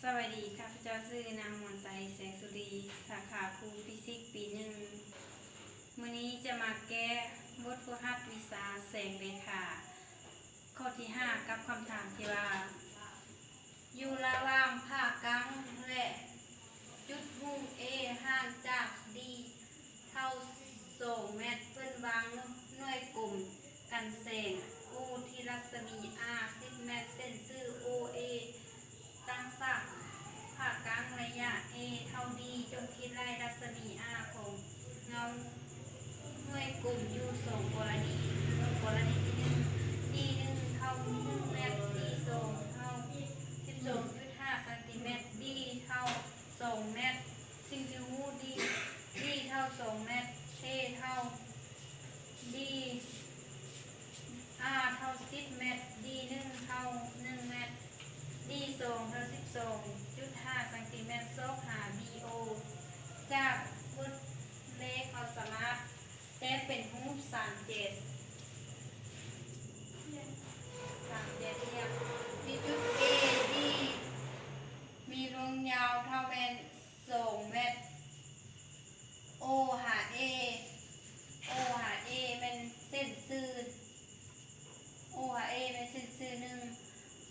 ສະບາຍດີ, ຂ້າພະເຈົ້າຊື່ນາງ ມວນໄຊ ແສງສຸລີ, ສາຂາຄູຟີຊິກປີໜຶ່ງ. ມື້ນີ້ຈະມາແກ້ບົດຝຶກຫັດວິຊາແສງເລຂາ ຂໍ້ທີຫ້າ ກັບຄຳຖາມທີ່ວ່າ ຢູ່ລະຫວ່າງຜ່າກາງ ແລະ ຈຸດຮຸ່ງ A ຫ່າງຈາກ D ເທົ່າສອງແມັດ, ເພິ່ນວາງໜ່ວຍກົມກັນແສງ O ທີ່ລັດສະໝີ R ສິບແມັດ, ເສັ້ນຊື່ OA ຕັ້ງສາກຜ່າກາງໄລຍະ A ເທົ່າ D. ຈົ່ງຄິດໄລ່ລັດສະໝີ R ຂອງເງົາໜ່ວຍກົມຢູ່ສອງກໍລະນີ. ກໍລະນີທີໜຶ່ງ D ໜຶ່ງເທົ່າໜຶ່ງແມັດ, D ສອງເທົ່າສິບສອງຈຸດຫ້າຊັງຕີແມັດ, D ເທົ່າສອງແມັດ. ສິ່ງທີ່ຮູ້ D, D ເທົ່າສອງແມັດ, A ເທົ່າ D, R ເທົ່າສິບແມັດ, D ໜຶ່ງເທົ່າໜຶ່ງແມັດ, D ສອງເທົ່າສິບສອງຈຸດຫ້າຊັງຕີແມັດ. ຊອກຫາ BO ຈາກບົດເລກ ເຮົາສາມາດແຕ້ມເປັນຮູບສາມແຈ ສາມແຈລຽບ. ມີຈຸດ A D ມີລວງຍາວເທົ່າແມ່ນ ສອງແມັດ. O ຫາ A, O ຫາ A ແມ່ນເສັ້ນຊື່, O ຫາ A ແມ່ນເສັ້ນຊື່ໜຶ່ງ.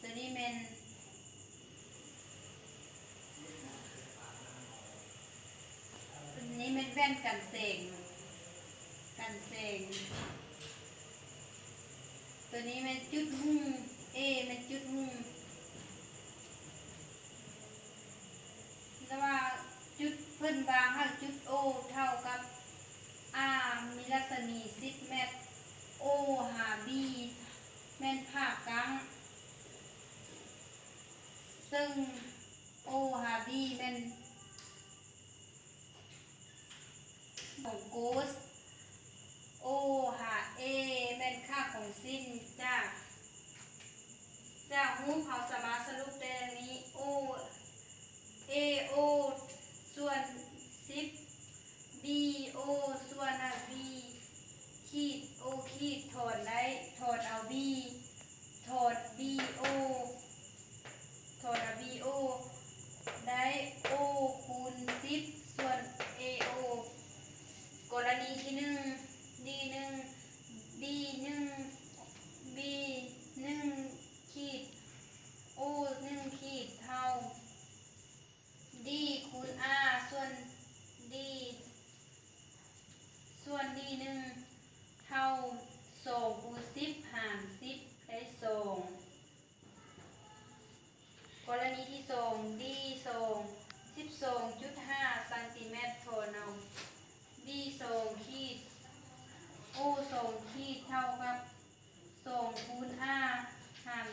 ຕົວນີ້ແມ່ນ, ຕົວນີ້ແມ່ນແວ່ນກັນແສງ, ກັນແສງ. ຕົວນີ້ແມ່ນຈຸດຮຸ່ງ, A ແມ່ນຈຸດຮຸ່ງ. ແຕ່ວ່າຈຸດເພິ່ນວາງໃຫ້ຈຸດ O ເທົ່າກັບ R ມີລັດສະໝີສິບແມັດ, O ຫາ B ແມ່ນຜ່າກາງ, ເຊິ່ງ O ຫາ B ແມ່ນຂອງໂກສ, O ຫາ A ແມ່ນຄ່າຂອງຊິ້ນ. ຈາກ ຈາກຮູບເຮົາສາມາດສະຫຼຸບໄດ້ດັ່ງນີ້, O, AO ສ່ວນສິບ, BO ສ່ວນ B ຂີດ O ຂີດ ຖອນໄດ້, ຖອນເອົາ B, ຖອນ BO, ຖອນເອົາ BO ໄດ້ O ຄູນສິບ ສ່ວນ AO. ກໍລະນີທີໜຶ່ງ D ໜຶ່ງ, B ໜຶ່ງ, B ໜຶ່ງຂີດ, O ໜຶ່ງຂີດ ເທົ່າ D ຄູນ R ສ່ວນ D ສ່ວນ D ໜຶ່ງ ເທົ່າສອງຄູນສິບຫານສິບ ໄດ້ສອງ. ກໍລະນີທີສອງ D ສອງ ສິບສອງຈຸດຫ້າຊັງຕີແມັດ, ຖອນເອົາ B ສອງຂີດ, O ສອງຂີດ ເທົ່າກັບສອງຄູນ R ຫານ